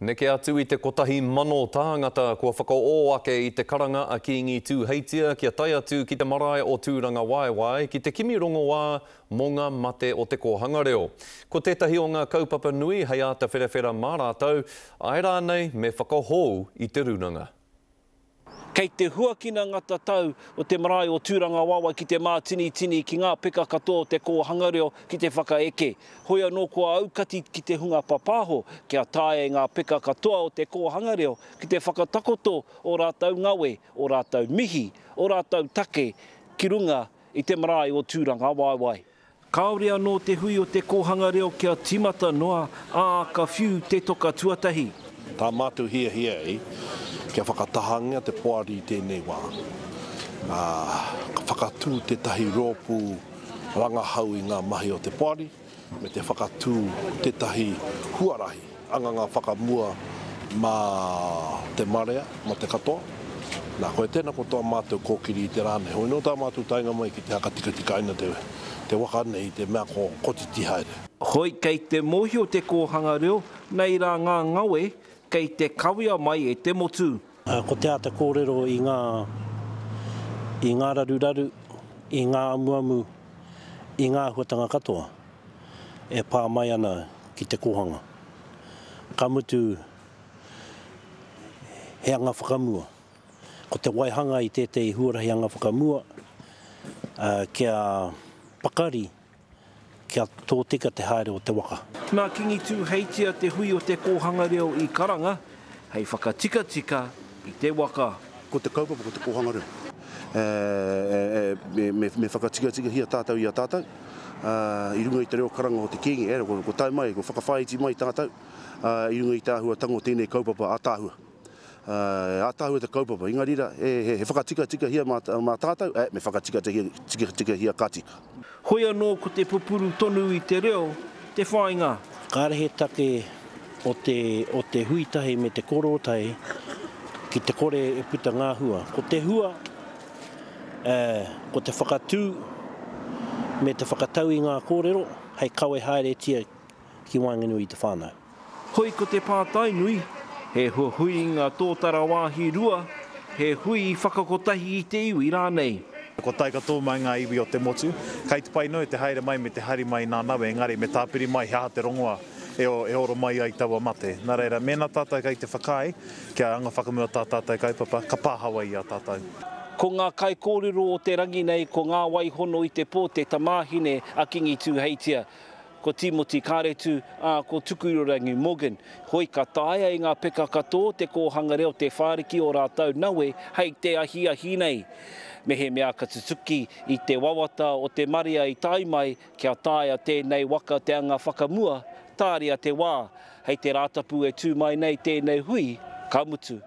Neke atu i te 1,000 tāngata kua whakaō ake i te karanga a Kīngi Tūheitia kia tae atu ki te marae o Tūrangawaewae ki te kimi rongoā mō ngā mate o te kōhanga reo. Ko tētahi o ngā kaupapa nui hei āta wherawhera mā rātou, āe rānei me whakahou i te rūnanga. Kei te huakina ngā tatau o te marae o Tūrangawaewae ki te mātinitini ki ngā peka katoa o te kōhanga reo ki te whakaeke. Hoi anō kua aukati ki te hunga papaho kia taea e ngā peka katoa o te kōhanga reo ki te whakatakoto ō rātou ngawe, ō rātou mihi, ō rātou take ki runga i te marae o Tūrangawaewae. Kāore anō te hui o te kōhanga reo kia tīmata noa, ā, ka whiu te toka tuatahi. Tā mātou hiahia ei, kia whakatahangia te poari i tēnei wā, ā, ka whakatū tētahi rōpū rangahau i ngā mahi o te poari, me te whakatū tētahi huarahi anganga whakamua mā te marea, mā te katoa. Nā, koia tēnā ko tā mātou kōkiri i te rā nei. Hoi nō tā mātou taenga mai ki te hakatikatikaina te, te waka nei i te mea ko kotiti haere. Hoi kei te mōhio te kōhanga reo, nei rā ngā ngawe kei te kawea mai e te motu. Ko te āta kōrero i ngā, i ngā raruraru, i ngā amuamu, i ngā āhuatanga katoa e pā mai ana ki te kōhanga. Ka mutu, he anga whakamua. Ko te waihanga i tētehi huarahi anga whakamua kia pakari, kia tōtika te haere o te waka. Nā Kingi Tūheitia te hui o te kōhanga reo i karanga hei whakatikatika i te waka. Ko te kaupapa ko te kōhanga reo. Me whakatikatikahia tātou i a tātou i runga i te reo karanga o te Kīngi, ko tae mai, ko whakawhāiti mai tātou i runga i te āhuatanga o tēnei kaupapa ātaahua. Ātaahua te kaupapa, engari rā, he whakatikatikahia mā tātou, me whakatikatikahia ka tika. Hoi anō ko te pupuru tonu i te reo te whāinga. Kāre he take o te, o te hui tahi me te kōrero tahi ki te kore e puta ngā hua. Ko te hua, ko te whakatū me te whakatau i ngā kōrero hei kawe haeretia ki waenganui i te whānau. Hoi ko te pātai nui, he huihuinga tōtara wāhi rua, he hui whakakotahi i te iwi rānei? Kua tae katoa mai ngā iwi o te motu. Kei te pai noa te haere mai me te hari mai nā nawe, engari me tāpiri mai he aha te rongoa e oro mai ai taua mate. Nā reira, mēnā tātou kei te whakaae kia anga whakamua tā tātou kaupapa, ka pāhawa i a tātou. Ko ngā kaikōrero o te rangi nei ko Ngā Waihono i te Pō te tamāhine a Kingi Tūheitia, ko Tīmoti Kāretu, ā, ko Tukuirorangi Morgan. Hoi ka taea e ngā peka katoa o te kōhanga reo te whāriki o rātou nawe hei te ahiahi nei. Mehemea ka tutuki i te wawata o te marea i tae mai, Kia taea tēnei waka te anga whakamua, tāria te wā, hei te Rātapu e tū mai nei tēnei hui, ka mutu.